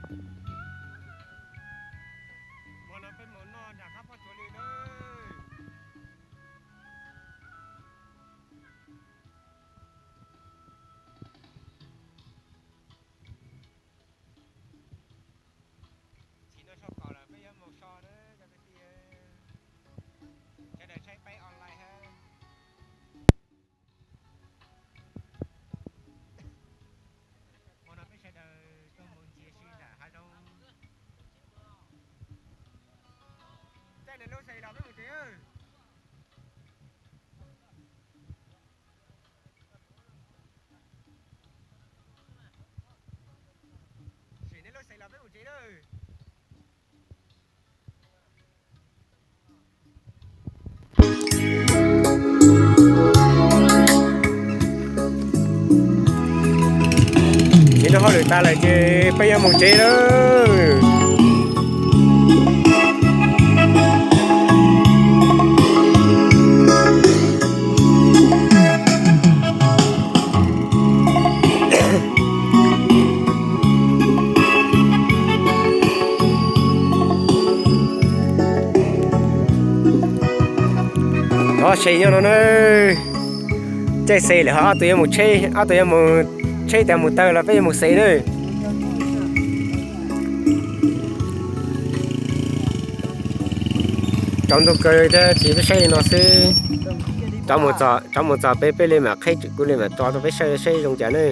Hmo no peb mus noj nram qab pob tsuas li nawb. Tsis noj soj qos lawm, peb yuav mus so nawb cov kwv tij. Sawv daws saib peb online hab. Hmo no peb sawv daws tuaj mus ntsia si nram hav zoov. Caij nws lub xes los peb mus tsev. Sim neb lub xes los peb mus tsev lawm. Ces noj hauj lwm tas lawm ces peb yuav mus tsev lawm. Tov se nyob no na. Caij xes lawm ho ob tug yuav mus tsheb, ob tug yuav mus tsheb tas mus taw los peb yuav mus xes na. Tsaus ntuj kawg thiab ces peb saib li no xwb. Tsov mus txog peb, peb li mam qheb, kuv li mam tso rau peb saib saib zoo cas na.